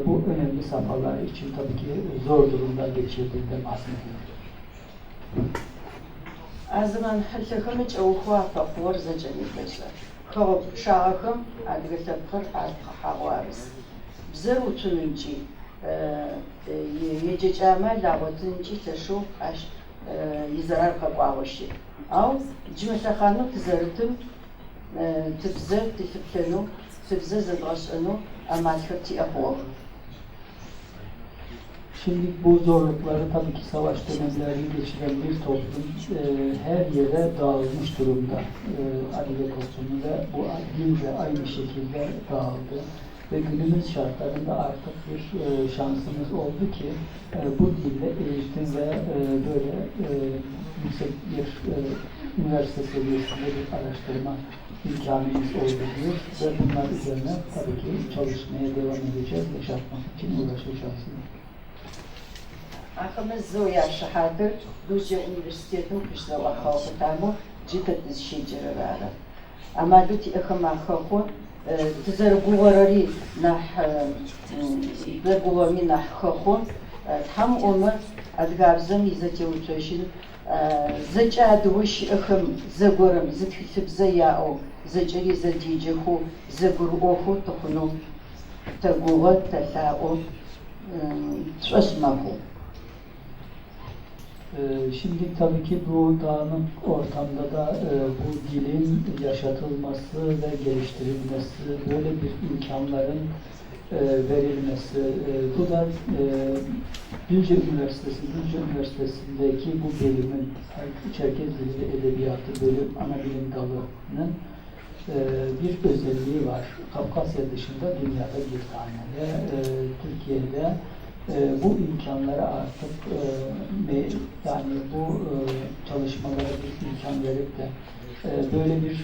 A: Bu önemli safhalar için tabii ki zor durumlar geçirdiğinden bahsediyor.
Q: А зэман хьылъэхэм кӏэухэу афэхъугъэр зэкӏэми тэшӏэ. Хэгъэгу пчъагъэхэм адыгэ лъэпкъыр алъхъыхьагъэу арыс. Бзэр уцунымкӏи, еджэкӏэ амал агъотынымкӏи лъэшэу ащ изэрар къэкӏуагъэу щыт. Ау джы мы лъэхъанэу тызэрытым тыбзэ тылъыплъэнэу, тыбзэ зэдгъэшӏэнэу амалхэр тиӏэ хъугъэх.
A: Şimdi bu zorlukları tabii ki savaş dönemlerini geçiren bir toplum her yere dağılmış durumda. Adige toplumu ve bu dil de aynı şekilde dağıldı. Ve günümüz şartlarında artık bir şansımız oldu ki bu dille eğitim ve böyle yüksek bir üniversite seviyesinde bir araştırma imkanımız oldu diyor. Ve bunlar üzerine tabii ki çalışmaya devam edeceğiz, yaşatmak için uğraşacağız.
Q: Ахэмэ зэу яшыхьатыр Дузджэ университетым къыщызэӏуахыгъэ къутамэу джы тэ тызщеджэрэр ары. Амалэу тиӏэхэм ахэхъо, тызэрыгугъэрэри нахь тызэрыгугъэми нахь хэхъо. Тхьэм ыӏомэ адыгабзэм изэтеуцожьын зэкӏэ адыгэу щыӏэхэм зэгорэм зы тхылъыбзэ яӏэу, зэкӏэри зэдеджэхэу, зэгурыӏохэу тыхъунэу тэгугъэ, тэлъаӏо, тшӏошъ мэхъу.
A: Şimdi tabii ki bu dağınık ortamda da bu dilin yaşatılması ve geliştirilmesi, böyle bir imkanların verilmesi, bu da Düzce Üniversitesi, Düzce Üniversitesi'ndeki bu bölümün, Çerkez Dili ve Edebiyatı bölüm ana bilim dalının bir özelliği var. Kafkasya dışında dünyada bir tane ve Türkiye'de bu imkanlara artık yani bu çalışmalara bir imkan verip de böyle bir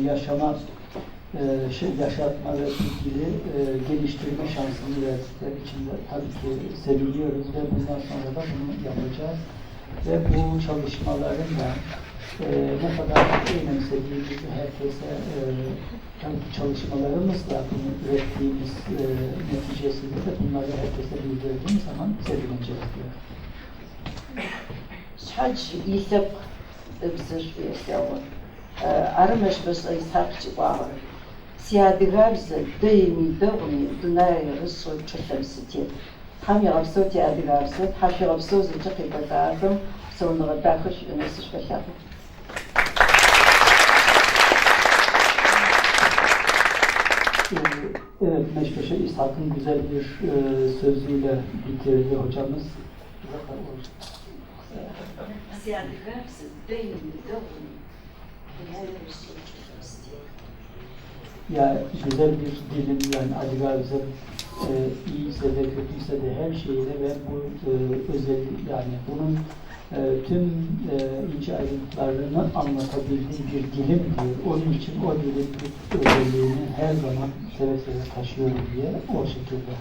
A: yaşama, yaşatma ve dili geliştirme şansını verdikleri için de tabii ki seviniyoruz ve bundan sonra da bunu yapacağız. Ve bu çalışmaların da ne kadar önemsediğimizi herkese tabii ki çalışmalarımızla bunu ürettiğimiz neticesinde de bunları herkese bildirdiğimiz zaman sevineceğiz diyor.
Q: Шъхьадж илъэпкъ ыбзэ шӏу елъэгъу. Ары Мэщбэшӏэ Исхьакъ кӏиӏуагъэр. Сиадыгабзэ дэими дэгъуми дунаир ышӏэу чӏылъэм сытет. Тхьэм егъэпсэу тиадыгабзэ, тхьашъуегъэпсэу зэкӏэ къекӏолӏагъэхэм псауныгъэ дахэ шъуиӏэнэу сышъуфэлъаӏо.
A: Evet, Meşbeşe İshak'ın güzel bir sözüyle bitirdi hocamız.
Q: Сиадыгабзэ дэими дэгъуми дунаир ышӏэу чӏылъэм сытет.
A: Ya güzel bir dilim yani Adigabze iyiyse de kötüyse de her şeyiyle ve bu özellik yani bunun tüm ince ayrıntılarını anlatabildiğim bir dilim diyor. Onun için o dilin özelliğini her zaman seve seve taşıyorum diye o şekilde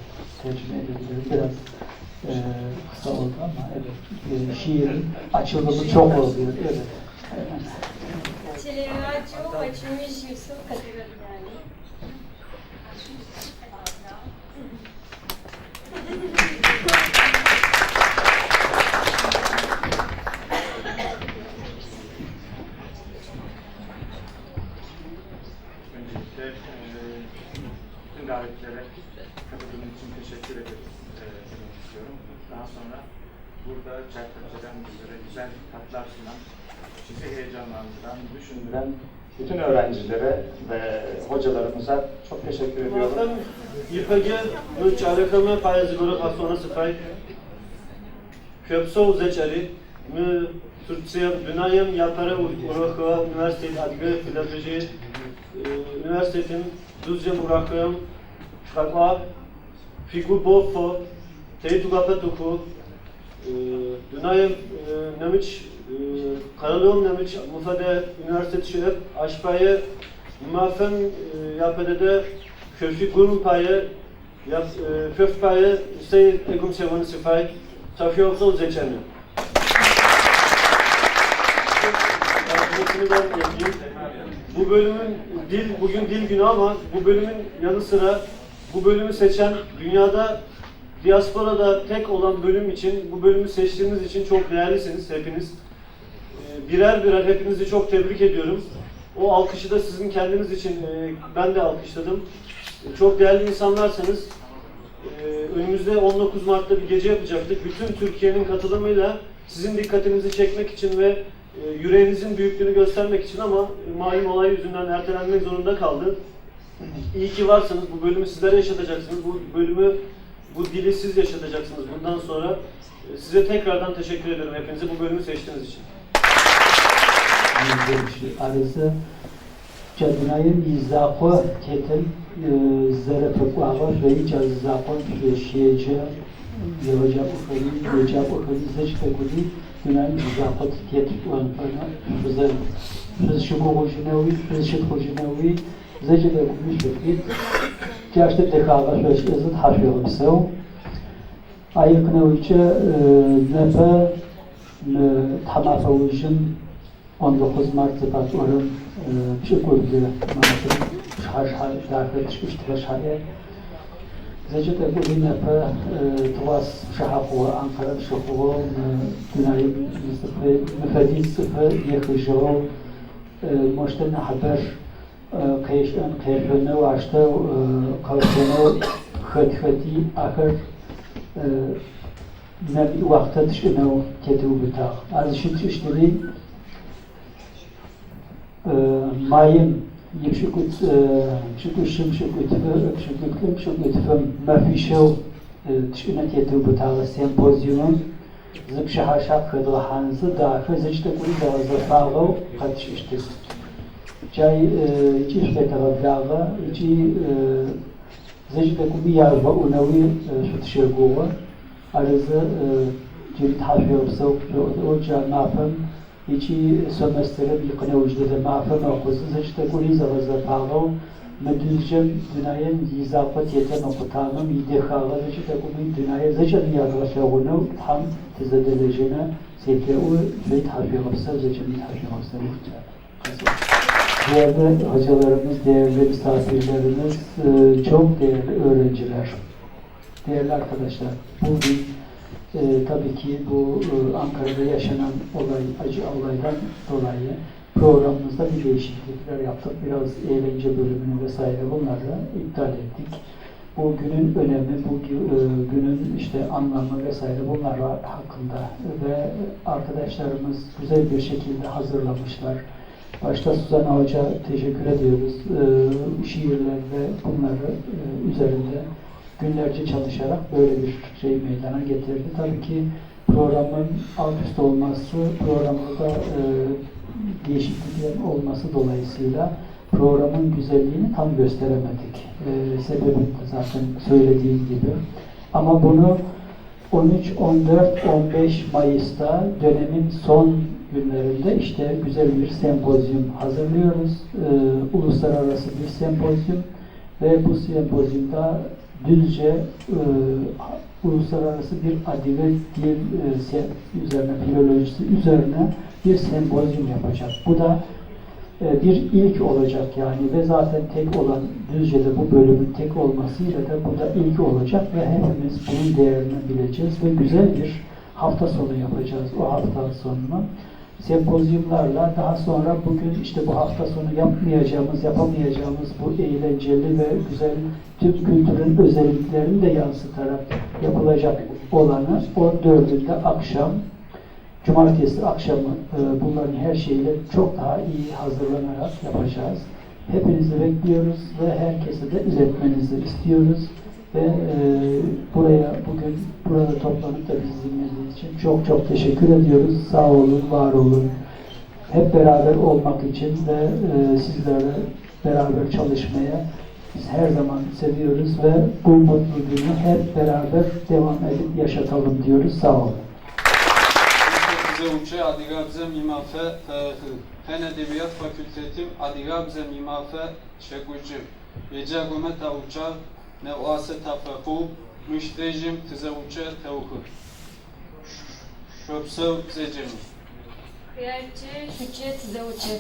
A: tercüme edebilirim. Biraz kısa oldu ama evet şiirin açılımı çok oluyor. Evet.
C: Çelebi Açılmış Yusuf kategori yani.
R: Öncelikle tüm davetlilere katıldığınız için teşekkür ederiz demek istiyorum. Daha sonra burada Çerkezce'den bizlere güzel tatlar sunan, bizi heyecanlandıran, düşündüren bütün öğrencilere ve hocalarımıza çok teşekkür ediyorum.
S: Ипэкӏэ мы кӏалэхэмэ пае зыгорэ къэсӏонэу сыфай. Шъопсэу зэкӏэри мы Турцием, дунаем япэрэ урохыгъэ университет Адыгэ филологие университетым Дузджэм урахыгъэм шъукъэкӏуагъ. Шъуигу фо, тэри тигуапэ тыхъу. Дунаем нэмыкӏ къэралыгъом нэмыкӏ мыфэдэ университет щыӏэп. Ащ пае мы мафэм япэ дэдэ шъо шъуигум пае шъоф пае сэ эгум сеон сыфай. Ташъуегъэпсэу зэкӏэми. Ben yapayım. Bu bölümün dil, bugün dil günü ama bu bölümün yanı sıra bu bölümü seçen dünyada diasporada tek olan bölüm için, bu bölümü seçtiğiniz için çok değerlisiniz hepiniz. Birer birer hepinizi çok tebrik ediyorum. O alkışı da sizin kendiniz için ben de alkışladım. Çok değerli insanlarsınız. Önümüzde 19 Mart'ta bir gece yapacaktık. Bütün Türkiye'nin katılımıyla sizin dikkatinizi çekmek için ve yüreğinizin büyüklüğünü göstermek için ama malum olay yüzünden ertelenmek zorunda kaldı. İyi ki varsınız. Bu bölümü sizlere yaşatacaksınız. Bu bölümü Bu dili siz yaşatacaksınız bundan sonra. Size tekrardan teşekkür ediyorum hepinize bu bölümü seçtiğiniz için.
A: Арызы джа дунаим изакъо тетым зэрэфэкӏуагъэр шъои джа зизакъом шъущеджэ, егъэджакӏохэри, еджакӏохэри зэкӏ тӏэкӏури дунаим изакъо тет шъузщыгугъужьынэуи, шъузщытхъужьынэуи зэкӏэ тӏэкӏуми шъуфит. Джащ дэхагъэ шъошӏызы тхьашъуегъэпсэу. Айыкъынэуикӏэ непэ мы тхьамафэ ужым 19 Mart зыфатӏорэм пшӏыкӏублы мафэм пчыхьэшъхьэ дахэ тшӏыщтыгъэ шъхьаӏэ. Зэкӏэ тӏэкӏури непэ тыгъуас пчыхьэ хъугъэ Анкарэм щыхъугъэу мы дунаим мы фэдиз цӏыфы ехыжьыгъэу мощтэ нахьыбэр къешӏэн къешъонэу аштэу къэшъонэу хэт-хэти ахэр уахътэ тшӏынэу тетыубытагъ. А зыщытшӏыщтыри маим ипшӏыкӏущым, пшӏыкӏуплӏым, пшӏыкӏутфым мэфищэу тшӏынэ тетыубытагъэ симпозиумым зы пчыхьэшъхьэ къыхэдгъэхьанзы дахэ зэкӏ тӏэкӏури зэгъэзэфагъэу къэтшӏыщтых. Джай ыкӏи шъукъетэгъэблагъэ ыкӏи зэкӏ тӏэкӏуми яжъугъэӏунэуи шъутщэгугъы. Арызы джыри тхьашъуегъэпсэу шъуӏо джа мафэм ыкӏи семестрым икъынэуж дэдэ мафэ мэхъузы зэкӏ тӏэкӏури зэгъэзэфагъэу мы Дюзджэм дунаим изакъо тетэ къутамэм идэхагъэ зэкӏэ тӏэкӏуми дунае зэкӏэми ядгъэлъэгъунэу Тхьэм тызэдэлэжьэнэ селъэӏу шъуи тхьашъуегъэпсэу зэкӏэми тхьашъуегъэпсэу. Değerli hocalarımız, değerli misafirlerimiz, çok değerli öğrenciler, değerli arkadaşlar. Bugün tabii ki bu Ankara'da yaşanan olay, acı olaydan dolayı programımızda bir değişiklikler yaptık. Biraz eğlence bölümünü vesaire bunları iptal ettik. Bu günün önemi, bu günün işte anlamı vesaire bunlar hakkında ve arkadaşlarımız güzel bir şekilde hazırlamışlar. Başta Suzan Hoca teşekkür ediyoruz. Şiirler ve bunları üzerinde günlerce çalışarak böyle bir şey meydana getirdi. Tabii ki programın alt üst olması, programda değişikliklerin olması dolayısıyla programın güzelliğini tam gösteremedik. Sebebini de zaten söylediğim gibi. Ama bunu 13, 14, 15 Mayıs'ta dönemin son günlerinde işte güzel bir sempozyum hazırlıyoruz. Uluslararası bir sempozyum ve bu sempozyumda Düzce uluslararası bir Adige dil üzerine, filolojisi üzerine bir sempozyum yapacak. Bu da bir ilk olacak yani ve zaten tek olan Düzce'de bu bölümün tek olmasıyla da bu da ilk olacak ve hepimiz bunun değerini bileceğiz ve güzel bir hafta sonu yapacağız o hafta sonunu. Sempozyumlarla daha sonra bugün işte bu hafta sonu yapmayacağımız, yapamayacağımız bu eğlenceli ve güzel tüm kültürün özelliklerini de yansıtarak yapılacak olanı 14'ünde akşam, cumartesi akşamı bunların her şeyle çok daha iyi hazırlanarak yapacağız. Hepinizi bekliyoruz ve herkese de iletmenizi istiyoruz. Ve buraya bugün burada toplanıp da bizi dinlediğiniz için çok çok teşekkür ediyoruz. Sağ olun, var olun. Hep beraber olmak için ve sizlerle beraber çalışmaya biz her zaman seviyoruz ve bu mutlu günü hep beraber devam edip yaşatalım diyoruz. Sağ olun.
B: Fen Edebiyat Fakültetim Adigabze Mimafe Şegucim Ecagome Tavuça Nevase Tafeku Müştejim Tizeuçe Tevku Şöpsev Zecemi
C: Хыярчы, шуче, тызэуче.